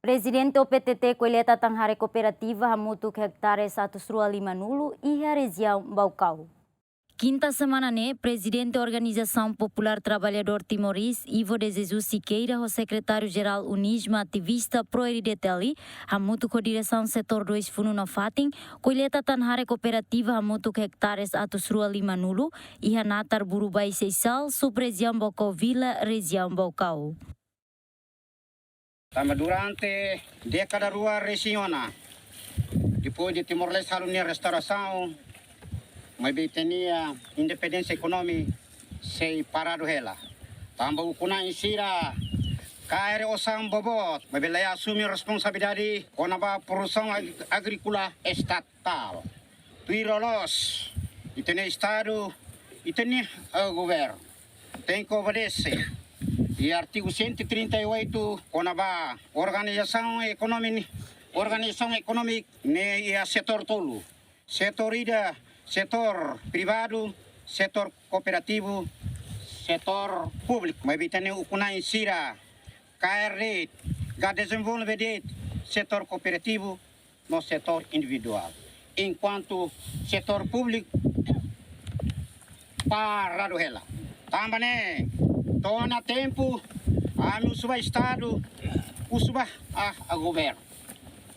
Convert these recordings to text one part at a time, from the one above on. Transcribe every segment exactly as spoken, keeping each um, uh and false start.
Prezidente O P T T koleta tan-hare kooperativa hamutuk ektares atus rua lima-nulu iha rejiaun Baucau. Kinta semana ne'e, Prezidente Organizasaun Populár Trabalhadór Timorés, Ivo de Jesus Siqueira, ho Sekretáriu Jerál UNISMA, ativista pró-R D T L, hamutuk ho diresaun setór dois funu nafatin, koleta tan-hare kooperativa hamutuk ektares atus rua lima-nulu, iha natar Burubai Seisal, sub-rejiaun Baucau Vila, rejiaun Baucau. Tanba durante dékada rua resin ona, depois de Timor-Leste halo nia restaurasaun, maibé ita-nia independénsia ekonómika sei paradu hela. Tanba ukun-na'in sira kaer osan boboot, maibé la asume responsabilidade kona-ba produsaun ag-, agríkola estatál. Tuir loloos, ita-nia Estadu, ita-nia, eh, governu tenke obedese iha artigu cento e trinta e oito, kona-ba organizasaun ekonomi, organizasaun ekonómika ne'e iha setór tolu. Setór ida, setór privadu, setór kooperativu, setór públiku. Maibé ita-nia ukun-na'in sira kaer de'it, ka dezenvolve de'it setór kooperativu no setór individuál. Enkuantu setór públiku paradu hela. Tanba ne'e, to'o ona tempu, ami husu ba Estadu, husu ba, ah, ah, governu.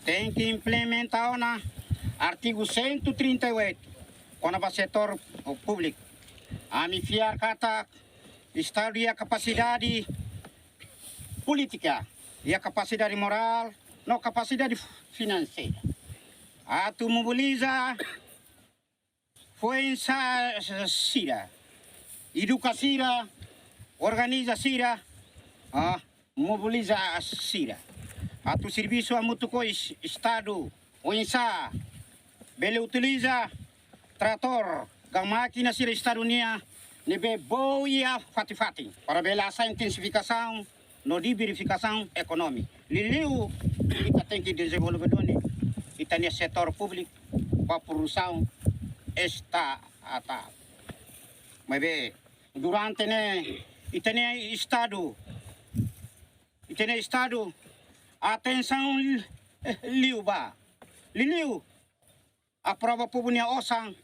Tenke implementa ona artigu cento e trinta e oito, kona-ba setór públiku. Ami fiar katak Estadu iha kapasidade polítika, iha kapasidade morál, no kapasidade finanseira atu mobiliza foin-sa'e sira, eduka sira, organiza sira, ah, mobiliza sira. Atu servisu hamutuk ho es-, Estadu, oinsá bele utiliza tratór ka mákina sira Estadu nian ne'ebé boot iha fatin-fatin, para bele hasa'e intensifikasaun no diversifikasaun ekonomia. Liuliu, ita tenke dezenvolve duni ita-nia setór públiku ba produsaun estatál. Maibé, durante ne'e, ita-nia Estadu, ita-nia Estadu, atensaun, eh, liu ba. Liuliu, aprova povu nia osan,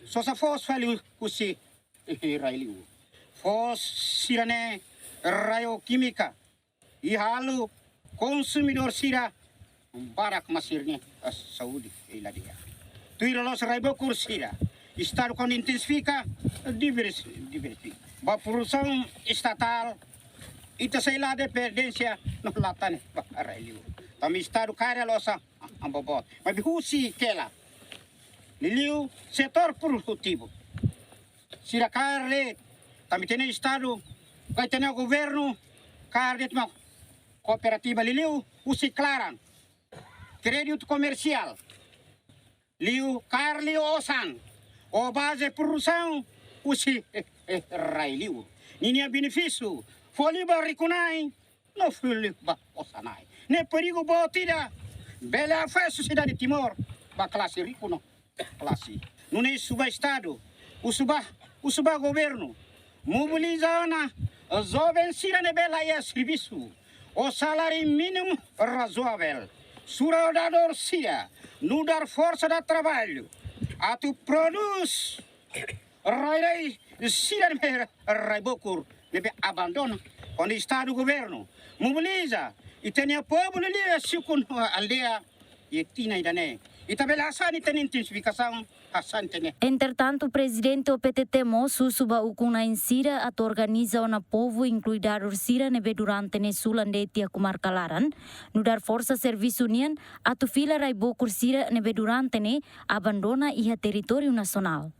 sosa foos fali husi rai-liur. Foos sira-ne'e raio kímika, i halo konsumidór sira barak mak sira-nia, eh, saúde, eh, la di'ak. Tuir loloos rai bokur sira, Estadu kuandu intensifika, diversi-, diversifika. Ba produsaun estatál, ita sei la dependénsia no la tane ba rai-liur. Tanba Estadu kaer hela osan, ah, boboot. Maibé husi kela? Liuliu setór produtivu. Sira kaer de'it, tanba ita-nia Estadu, ka ita-nia governu, kaer de'it mak kooperativa, liuliu husi klaran, kréditu komersiál, liu kaer liu osan, ho baze produsaun husi, eh, eh, rai-liur. Ninia benefísiu fó liu ba rikunan, no fó liu ba osan-na'in. Ne'e perigu boot ida, bele afeta sosiedade Timor, ba klase riku no klase. Nune'e husu ba Estadu, husu ba, husu ba governu, mobiliza ona joven sira ne'ebé la iha servisu, ho saláriu mínimu razoável. Sura odador sira, nu'udar forsa de traballu, atu prodús rai-rai sira ne'ebé rai bokur, ne'ebé abandona. Kuandu Estadu, governu mobiliza, ita-nia povu liuliu iha suku no aldeia, iha tinan ida-ne'e, ita bele hasa'e ita-nia intensifikasaun, hasa'e ita-nia. Entretantu, Prezidente O P T T mós husu ba ukun-na'in sira atu organiza ona povu, inklui dador sira ne'ebé durante ne'e sulan de'it iha komarka laran, nu'udar forsa servisu nian, atu fila rai bokur sira ne'ebé durante ne'e abandona iha territóriu nasionál.